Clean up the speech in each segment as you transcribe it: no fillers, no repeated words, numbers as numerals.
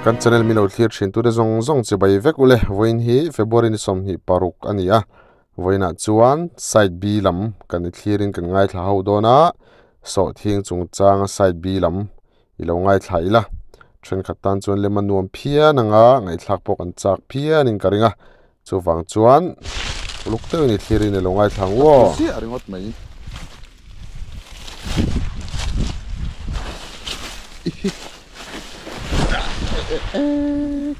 Kan channel milo thlir thin tute zawng zawng chibai vek ule vawiin hi February ni 26 a ni a vawiinah chuan side B lam kan i thlirin kan ngaithla ho dawn a sawhthing chungchanga side B lam i lo ngaithla ila thenkhat tan chuan lem a nuam phian anga ngaihthlak pawh kan chak phianin ka ring a chuvang chuan uluk deuhin i thlirin i lo ngaithla ang aw. Chiah ringawt mai.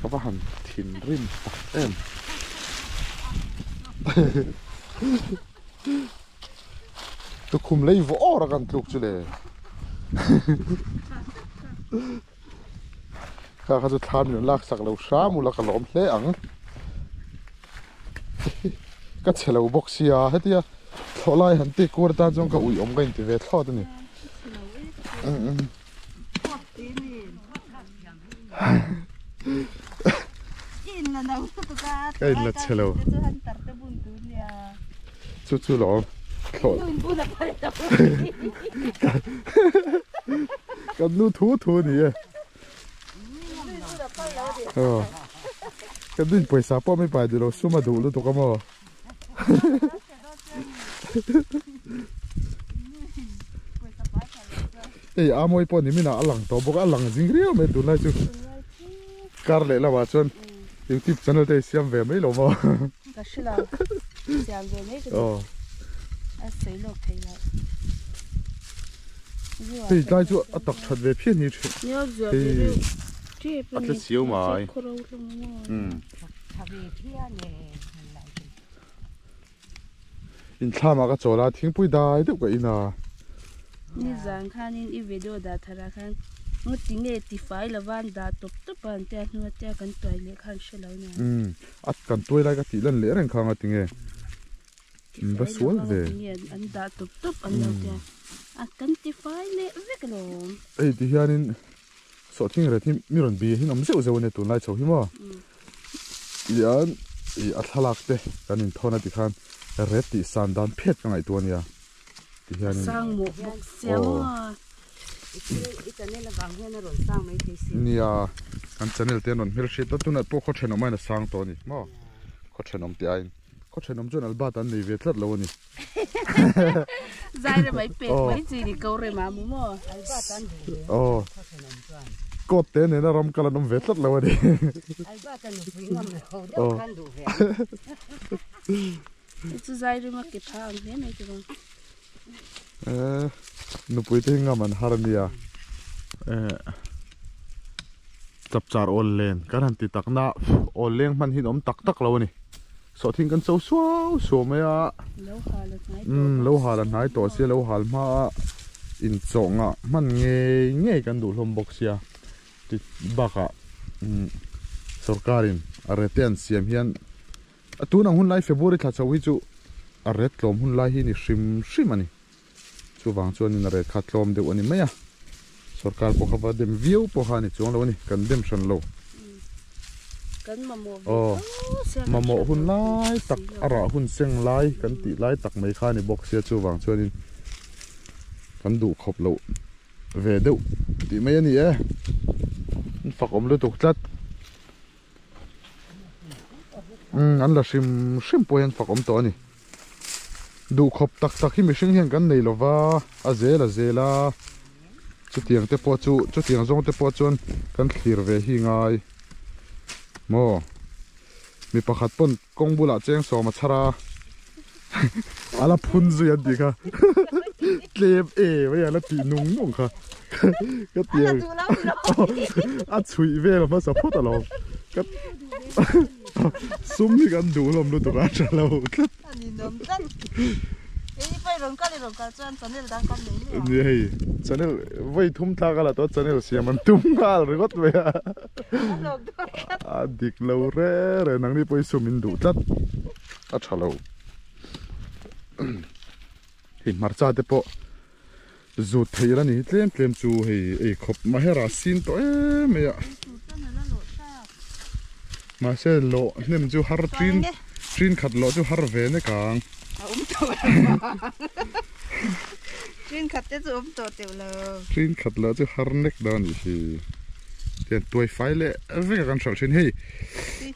Ka va han thinrim tak em. Tukhum lei vawh awr a kan tluk chu le. Kha kha chu thla min rawn lak sak lo hram ula ka lawm hle ang. Ka chhe lo bawk sia hetia thlawh lai han tih kur atan chuan ka ui awm ka inti ve thlawt a ni. Ka inla chhe lo. Chu chu lawm thlawh. Kan nu thu thu a ni e. Aw. Kan nu in pawisa pawh mi pai duh lo sum a duh lutuk a maw. Hei a mawi pawh ni minah a lang tawh bawk a a lang zing riau mai tunlai chu kar leh lamah chuan youtube channel te hi siam ve mai lo maw. Ka hre lo siam ve mai ka duh a sawi lawk thei lo. Hei tlai chu a tak that ve phian hi thin. Hei a tle siau mai. Inthlamah ka chawl a, thingpui dai deuh ka in a. Nizan khanin i video dah tharah khan ngawti nge tifai lova an dah tawp tawp a an tia hnu atia kan tuai leh khan hre lo nia. Umm a kan tuai lai ka tih lan leh reng kha ngawti nge in va sual ve. Tifai lova ngawti nge an dah tawp tawp an lo tia a kan tifai leh vek alawm. Hei ti hianin Sawhthing ret hi mi rawn bi hin awm zeuh zeuh a nia tunlai chho hi maw tihian ih a thlalak te kan inthawn a tikhan ret tih san dan phet ka ngaihtuah a nia tihianin aw nia kan channel te an rawn hmelhriat a tunah pawh khaw thenawm aiin a sang tawh a ni maw khaw thenawm tih aiin khaw thenawm chuan albert an nei ve tlat lo a ni. Zai re mai pek mai chi ni ko re ma mu maw. Aw. Coat te nena ram kal an awm ve tlat lo a ni. Aw. Chu zai rim a ke pha ang hle mai chu bang. Eh, nupui te hi ngam an har ania. Eh, chapchar awl len kan han ti takna awl leng hman hi an awm tak tak lo a ni. Sawhthing kan cho suau suau mai a. Lo hal a hnai tawh. Umm lo hal a hnai tawh sia lo hal hma a inchawh ngah hman ngei ngei kan duh hlawm bawk sia ti bakah umm sorkarin a rete an siam hian a tun ang hun lai February thla chho hi chu a ret tlawm hun lai hi ni hrim hrim a ni. Chuvang chuanin a ret kha tlawm deuh a ni mai a, sorkar pawh kha va dem viau pawh kha a ni chuang lo a ni, kan dem hran lo. Aw, mamawh hun lai tak, a rah hun seng lai kan tih lai tak mai kha a ni bawk sia, chuvang chuanin kan duh khawp loh ve deuh tih mai a ni e, an fak awm lutuk tlat. Umm an la hrim hrim pawh hian fak awm tawh a ni. Duhkhawp tak tak hi mihring hian kan nei lova, a zel a zel a, chutiang te pawh chu chutiang zawng te pawh chuan kan thlir ve hi ngai maw? Mi pakhat pawn kawng bulah cheng sawm a chhar a, a la phun zui an tih kha tlem em a la tih nung nung kha ka tiang a chhuih vel hmasa phawt alawm ka Sum hi kan duh hlawm lutuk a tha lo tlat. A ninawm tlat. Hei pai rawn kal i rawn kal chuan channel dang kan nei mai a. Ni hei channel vawi thum thlak a la tawh channel siam an tum nghal ringawt mai a. A hlawk dawn tlat. A dik lo re re nangni pawh hi sum in duh tlat a tha lo. Hei hmarcha te pawh zut thei la ni hi tlem tlem chu hei ei khawp mahera sin tawh em mai a mahse lawh hnem chu har thin thin khat lawh chu har ve nek ang a awm tawh lo thin khat te chu awm tawh teuh lo thin khat lawh chu har nek dawn anih hi. Tian tuai fai leh vek a kan hralh thin hei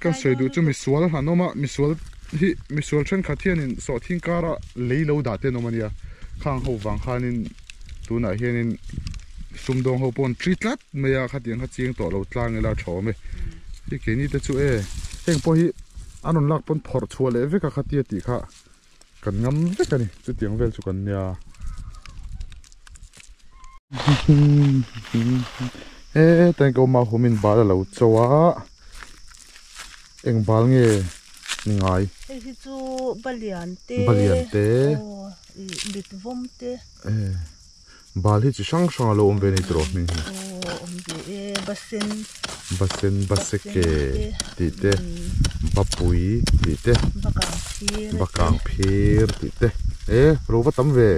kan sawi duh chu misual han awm a misual hi misual thenkhat hianin sawhthing kara lei lo dah te an awm a nia khang ho vang khanin tunah hianin sumdawng ho pawh an tri tlat mai a khatiang kha chiang tawh lo tlang ila a tha awm e hei keini te chu e heng pawh hi an rawn lak pawn phawrh chhuah leh vek a khatia tih kha Kan ngam vek a ni, chutiang vel chu kan nia. He tain ka awm a humin bal a lo cho a, eng bal nge ni ngai? Hei hi chu balian te, balian te, aw ih mit vawm te. Bal hi chi hrang hrang a lo awm ve a ni tawh hming hi. Aw awm ve e basen. Basen baseke tih te bapui tih te bakang phir bakang phir tih te e ro va tam ve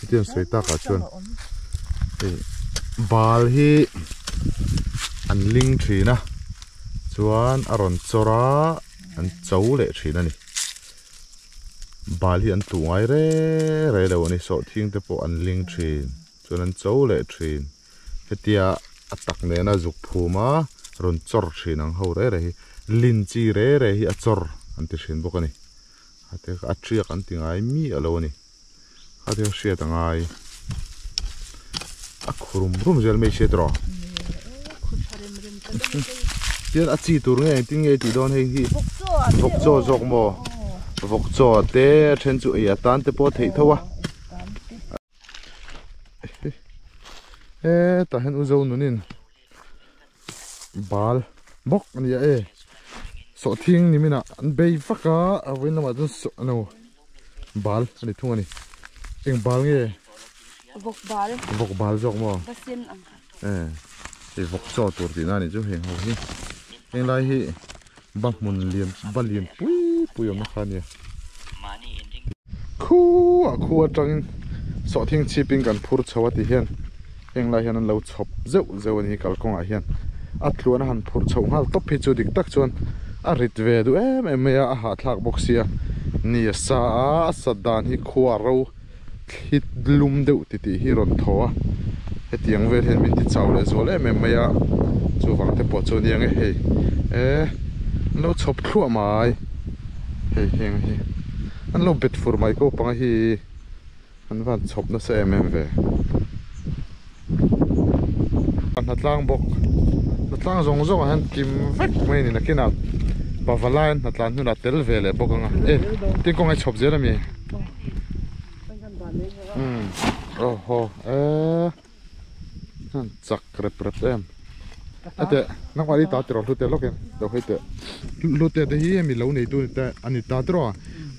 chuti an sawi takah chuan hei bal hi an ling thin a chuan a rawn chawr a an cho leh thin a ni. Bal hi an tuh ngai re re lo a ni sawhthing te pawh an ling thin chuan an cho leh thin hetia a tak nena zuk phum a rawn chawr thin ang ho re re hi lin chi re re hi a chawr an ti thin bawk a ni a te a tiak an ti ngai miah lo a ni kha te hriat a ngai a khurum rum zel mai hriat rawh tian a chi tur nge engtin nge tih dawn hei hi vawk chaw zawk maw vawk chaw te a then chu ei atan te pawh a theih tho a hetah hian u zo nunin bal bawk a ni a e sawhthing ni minah an bei vak a a vawiin lamah chuan saw no bal a ni thung a ni eng bal nge vawk bal vawk bal zawk maw va sen ang kha e hei vawk chaw tur tihna a nih chu heng ho hi heng lai hi ba hmun lian ba lian pui pui awmna kha a nia khu a khu atangin sawhthing chhipin kan phur chho a ti hian. Heng lai hian an lo chhawp zeuh zeuh a ni hi kalkawngah hian a tluan a han phurh chhoh nghal tawp hi chu dik tak chuan a rit ve duh em em mai a a hahthlak bawk sia ni a sa a a sat dan hi khua ro thli lum deuh ti tih hi rawn thaw a hetiang vel hian min ti chau leh zual em em mai a chuvang te pawh chu a nia nge hei e an lo chhawp thluah mai hei heng hi an lo bet fur mai ko panga hi. An van chhawp nasa em em ve. Hnatlang bawk hnatlang zawng zawng ah hian kim vek mai a ni nakinah pavalai an hnatlan hunah tel ve leh bawk anga e tin kawng a chhawp zel ami umm aw haw eee. An chak rep rep em. Ate nangmah hi ta tiraw hlute lawk in lo hei teh. Hlute te hi hemi lo neitu ni te a ni ta tiraw a.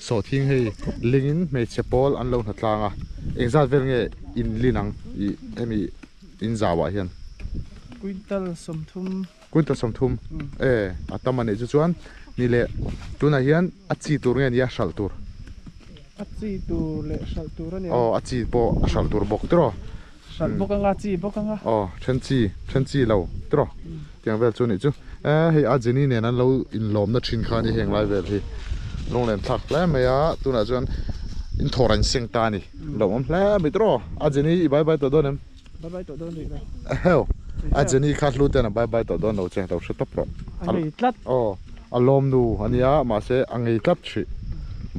Sawhthing hei lingin hmeichhe pawl an lo hna tlang a. Engzat vel nge in lin ang ih hemi in zauah hian. Quintal sawmthum. Quintal 30 e a tam a nih chu chuan ni leh tunah hian a chi tur nge nia hralh tur. A chi tur leh hralh tur a nia. Aw a chi pawh a hralh tur bawk tiraw. Hralh bawk anga chi bawk anga. Aw then chi then chi lo tiraw tiang vel chu nih chu e hei a Jenny nen an lo inlawmna thin kha a ni heng lai vel hi lunglen thlak hle mai a tunah chuan inthawr a inseng ta a ni lawmawm hle mai tiraw a Jenny i bye bye tawh dawn em. Bye bye tawh dawn rih lo. Eheu, a Jenny kha hlu ten a bye bye tawh dawn lo che, lo hre tawp rawh. A ngei tlat. Aw, a lawm nu a nia, mahse a ngei tlat hrih.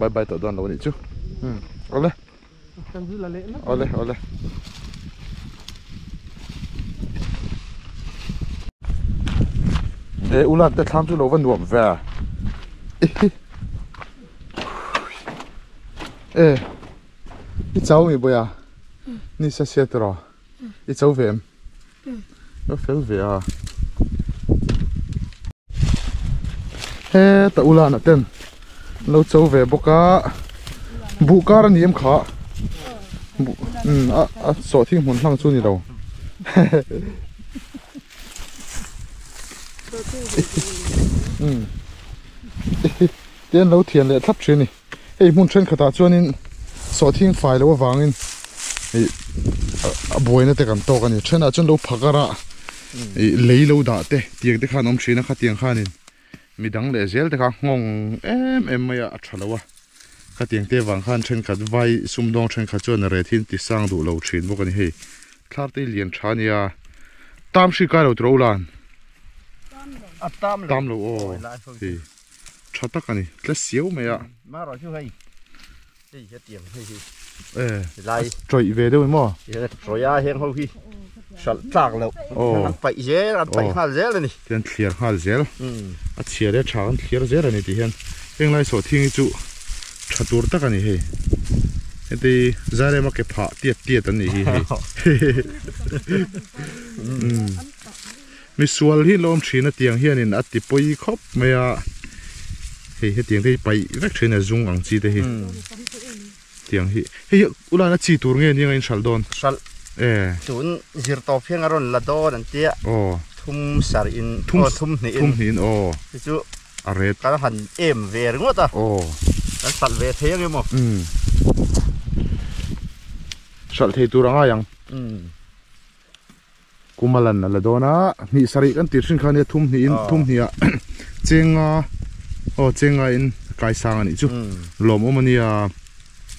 Bye bye tawh dawn lo a nih chu. Umm, awle. Kan zu la leh lawk. Awle, awle. E, ulan te thlam chu lo va nuam ve. E. I chau mi bawi a ni sa sia tiraw i chau ve em ka fel ve a heta ulana ten an lo chau ve bawk a buh kar a ni em kha buh umm a sawhthing hmun hlang chu a ni lo umm te an lo thian leh thlap thin a ni. Hei hmun thenkhatah chuanin sawhthing fai loh avangin ih a buaina te kan tawk a ni. Thenah chuan lo phakar a ih lei lo dah te tiang te khan awm thin a khatiang khanin midang leh zel te kha nghawng em em mai a a tha lo a. Khatiang te avang khan thenkhat vai sumdawng thenkhat chuan a rethin ti sang duh lo thin bawk a ni hei. Thlar te hi lian tha a nia tam hri kai lo tur a ulan. A tam lo. Tam lo aw. Hei tha tak a ni tle siau mai a. Marawh chu hei hei hetiang hei hi. E Lai. Tawih ve deuh emaw? Tawih a heng ho hi hralh tlak loh. Aw. An paih zel an paih nghal zel a ni. Tihian thliar nghal zel. A chhia leh a tha kan thliar zel a ni tih hian heng lai sawhthing hi chu tha tur tak a ni hei. Heti Zairema ke phah tiat tiat an nih hi hei. Misual hi lawm thin a tiang hianin a ti pawi khawp mai a. Hei hetiang te hi paih vek thin a zung ang chi te hi. Tiang hi hei hi ulana chi tur nge nia in hralh dawn? Hralh. E. Tun zir tawp hian a rawn la dawn an tia. Aw. Thum sarh in aw thum hnih in. Thum hnih in aw. Hi chu a ret. Kan han em ve ringawt a. Aw. Kan hralh ve thei ang emaw? Umm. Hralh thei tur a ngai ang. Umm. Kuma lan a la dawn a, hnih sarih kan tir thin kha nia thum hnihin thum hnih ah chenga aw chenga in kai sang a nih chu lawmawm a nia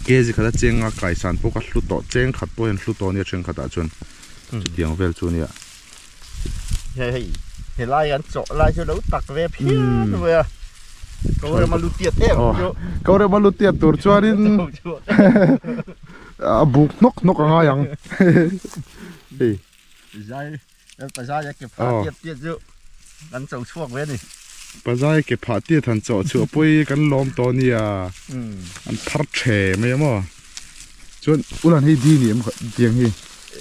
kg khata chenga kai san pawh ka hlu tawh cheng khat pawh hian hlu tawh a nia thenkhat ah chuan chutiang vel chu a nia. Hei hei helai an chawh lai chu lo tak ve phian mai a ko rema lu tiat em chu ko rema lu tiat tur chuanin a buk hnawk hnawk a ngai ang. Hei. Zai pazai a ke phah tiat tiat chu kan cho chhuak ve a ni. Pazai ke phah tiat han chawh chhuah pawh kan lawm tawh a nia. An thar the mai a maw. Chuan ulan hei di ni em tiang hi.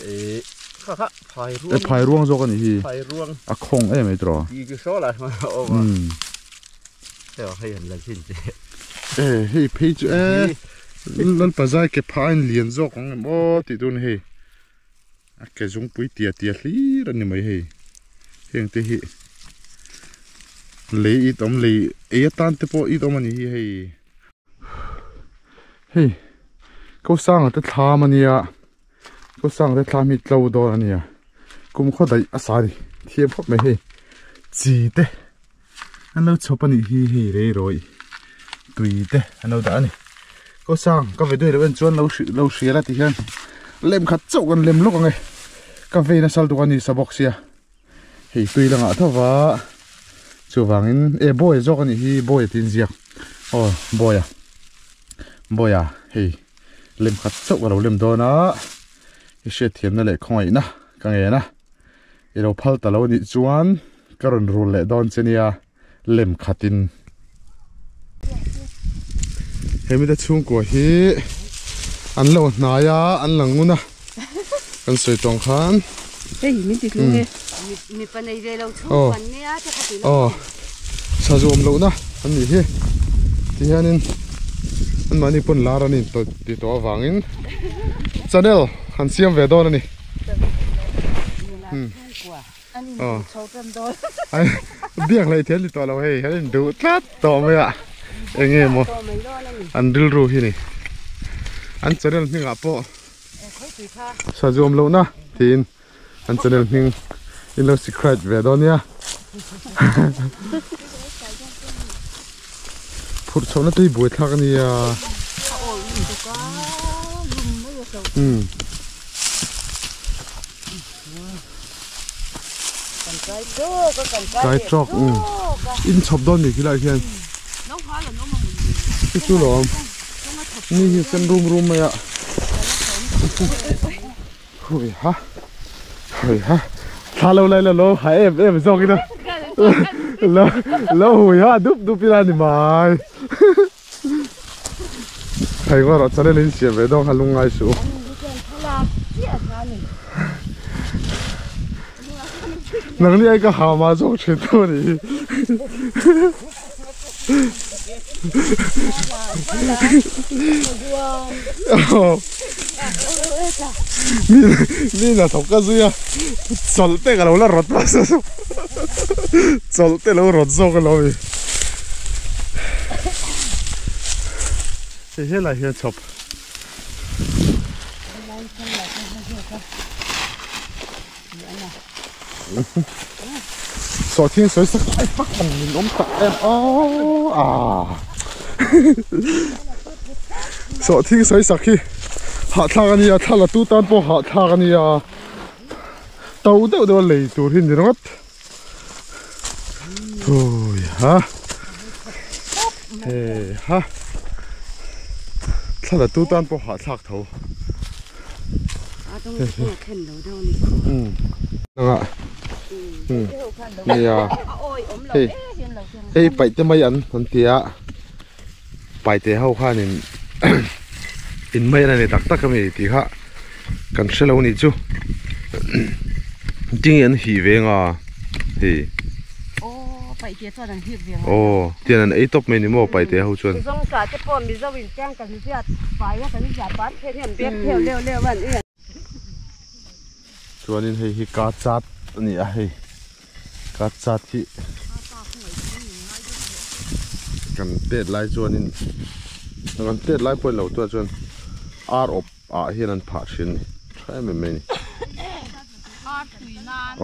Eh kha kha phai ruang. Eh phai ruang zawk a nih hi. Phai ruang. A khawng em mai tawh. Di chu saw lai hma a awm a. Hei hei han la chin che. Eh hei phei chu eh Lal pazai ke phah a in lian zawk ang em aw tih tur a ni hei. A ke zungpui tia tia hlir a ni mai hei heng te hi lei it awm lei ei atan te pawh it awm a ni hi hei hei ko sanga te thlam a nia ko sanga te thlam hi tlo dawn a nia kum khaw daih a sa a ni thiam khawp mai hei chi te an lo chhawp a nih hi hei rei rawih tui te an lo dah a ni ko sang ka ve duai loh en chuan lo hrih lo hrial a ti hian lem khat chauh kan lem lawk ang e ka vei nasa lutuk a ni sa bawk sia hei tui la ngah tho va chuvangin e bawi zawk a nih hi bawi a tin ziak aw bawi a bawi a hei lem khat chauh ka lo lem dawn a i hriatthiamna leh khawngaihna ka ngen a. I lo phal ta lo nih chuan ka rawn rul leh dawn che nia lem khatin. He mite chhungkua hi an lo hnai a, an la ngun a, kan sawi tawng khan. Hei min ti tlung e. Mipa nei ve lo chhungkua an nia te kha ti lo. Aw, sa zuam lohna an nih hi. Tihianin anmahni pawn lar an inti tawh avangin channel an siam ve dawn a ni. Biak hlei thian ni tawh lo hei an in duh tlat tawh mai a eng nge maw an rilru hi ni an channel hmingah pawh sazuam lohna tiin an channel hming in lo secret ve dawn nia phurh chhohna te hi buaithlak a nia. Kai trawk in chhawp dawn ni khilai khian chu chu lawm ni hi sen rum rum mai a hui ha hui ha thla lo lai la lo ha em em zawk ina lo lo hui ha dup dup ila ni mai. Thei ngawt rawh channel in siam ve dawn kha lungngai suh u. Nangni ai ka ha mah zawk thin tu a nih hi. Mi mi hna thawk ka zui a chawlh te ka lo la rawt hmasa zawk chawlh te lo rawt zawk alawm i. Hei helai hian chhawp. Sawhthing sawi sak ai fak ang min awm tak em aw ah Sawhthing sawi sak hi hahthlak a nia thla la tu tan pawh hahthlak a nia to deuh deuh a lei tur hi ni ringawt. Hui ha. He ha. Thla tu tan pawh hah thlak tho. Nia. Hei. Hei paih te mai an an tia. Paite ho khanin in mai an nei tak tak ami tih kha kan hre lo nih chu tinge an hih ve anga hei aw paite chuan an hip ve anga aw tian an ei tawp mai ni maw paite ho chuan zawng te pawh mizo in chiang kan ziat paia kan ziah pan thei hian bek theu leu leu an i chuanin hei hi ka chat ani a hei ka chat hi kan tet lai chuanin kan tet lai pawhin lo tuah chuan ar awp ah hian an phah thin ni tha em em mai ni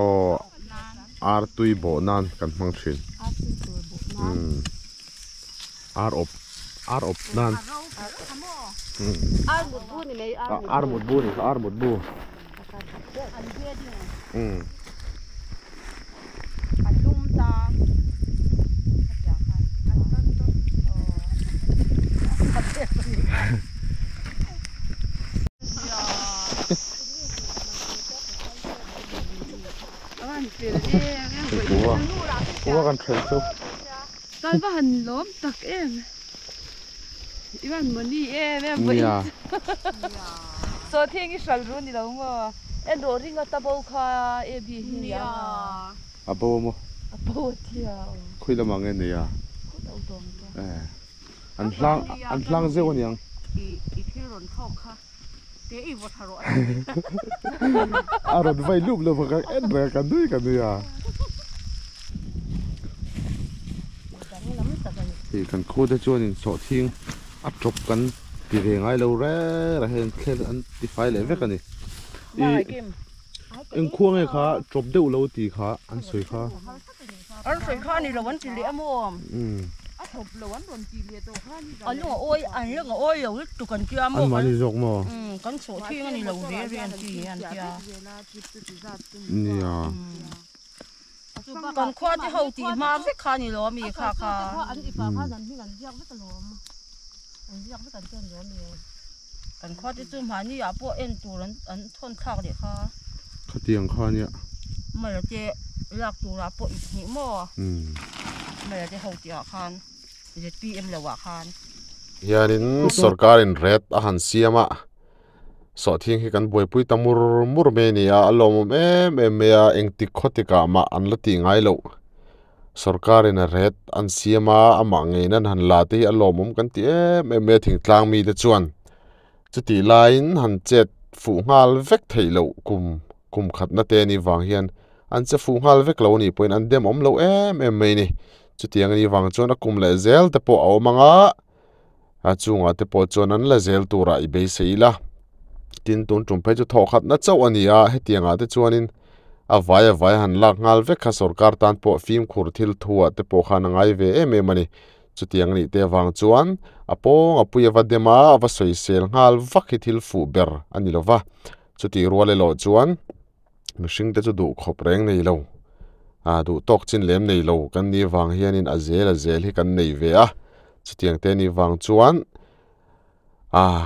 aw ar tui bawh nan kan hmang thin ar awp ar awp nan ar mut bu ni mai ar mut bu ni ar mut bu Ua kan thei chu. Kan va han lawm tak em. Ivan mani em em Nia. So thing i hral ru ni lo maw. En ro ringa ta bo kha e bi hi nia. A bo mo. A bo thia. Khui lamah nge nei a. Eh. An hlang an hlang zeuh aniang. I i thil rawn thawk kha. Te i vaw tha rawh. A rawn vai lup lup a ka en reng a ka nui ka nui a. Hei kan khu te chuanin sawhthing a tawp kan ti ve ngai lo reng a hei an thlen an ti fai leh vek a ni. I eng khua nge kha tawp deuh lo tih kha an sawi kha. An sawi kha a ni lo an ti leh a maw? A tawp lo an rawn ti leh tawh kha a ni. A lung a awi an lung a awi lo lutuk an tia maw? An mahni zawk maw? Kan sawhthing a ni lo ve ve an ti an tia. Nia. Kan khua te ho tih hma vek kha a ni lo ami kha kha. Kan khua te chu mahni ah pawh en tur an an thawn thlak leh kha. Khatiang kha ania. Mala te lak turah pawh i hnih maw? Mala te ho tih ah khan ZPM lo ah khan. Hianin sorkarin ret a han siam a, sawhthing hi kan buaipui ta mur mur mai a ni a, a lawmawm em em mai a, engtik khaw tikah mah an la tih ngai loh. Sorkarin a ret an siam a, amah ngeiin an han la te hi a lawmawm kan ti em em mai a thingtlang mite chuan. Chutih laiin han chet fuh nghal vek theih loh kum kum khatna te anih vang hian an che fuh nghal vek lo anih pawhin an dem awm lo em em mai a ni. Chutiang anih vang chuan a kum leh zel te pawh a awm ang a, a chungah te pawh chuan an la zel turah i beisei ila. Tin, tun tum phei chu thawh khatna chauh a ni a, hetiangah te chuanin a vai a vai han lak nghal vek kha sorkar tan pawh fimkhur thil thuah te pawh khan a ngai ve em em a ni. Chutiang anih te avang chuan a pawng a pui a va dem a, a va sawisel nghal vak hi thil fuh ber a ni lo va. Chutih rual erawh chuan mihring te chu duh khawp reng nei lo, ah duh tawk chin lem nei lo kan nih vang hianin a zel a zel hi kan nei ve a. Chutiang te anih vang chuan ah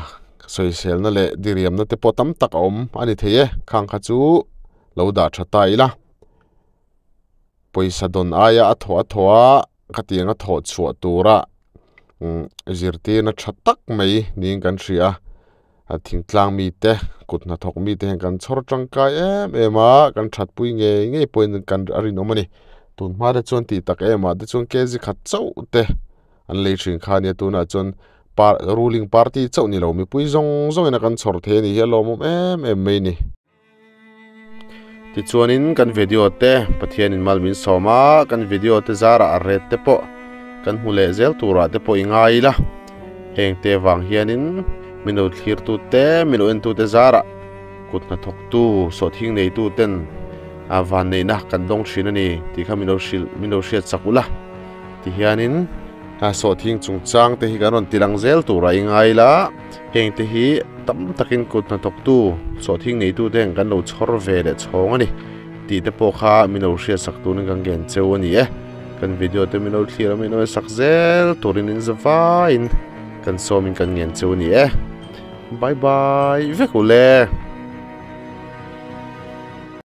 sawiselna leh diriamna te pawh tam tak a awm a ni thei e. Khang kha chu lo dah tha ta ila. Pawisa dawn aia a thawh a thawh a khatiang a thawh chhuah tura zirtirna tha tak mai niin kan hria a. A thingtlang mite kut hnathawk mite hian kan chhawr tangkai em em a kan thatpui ngei ngei pawhin kan a rinawm a ni. Tun hma te chuan tih tak em ah te chuan kg khat chauh te an lei thin kha a nia tunah chuan par ruling party chauh ni lo mipui zawng zawngin a kan chhawr thei a ni hi a lawmawm em em mai a ni. Tichuanin kan video te Pathianin mal min sawm a, kan video te zarah a ret te pawh kan hmu leh zel turah te pawh i ngai ila. Heng te vang hianin min lo thlirtu te, min lo entu te zarah kut hnathawktu, sawhthing neitu ten a vanneihna kan dawng thin a ni tih kha min lo hrilh, min lo hriat chak ula. Tihianin sawhthing chungchang te hi kan rawn tilang zel turah i ngai ila. Heng te hi tam takin kut hnathawktu sawhthing neitu te hian kan lo chhawr ve leh chhawng a ni tih te pawh kha min lo hriatsak turin kan ngen cheu a ni e. Kan video te min lo thlir a min lo sak zel turin in za vaiin kan sawmin kan ngen chu a ni e. Bye bye vek u le.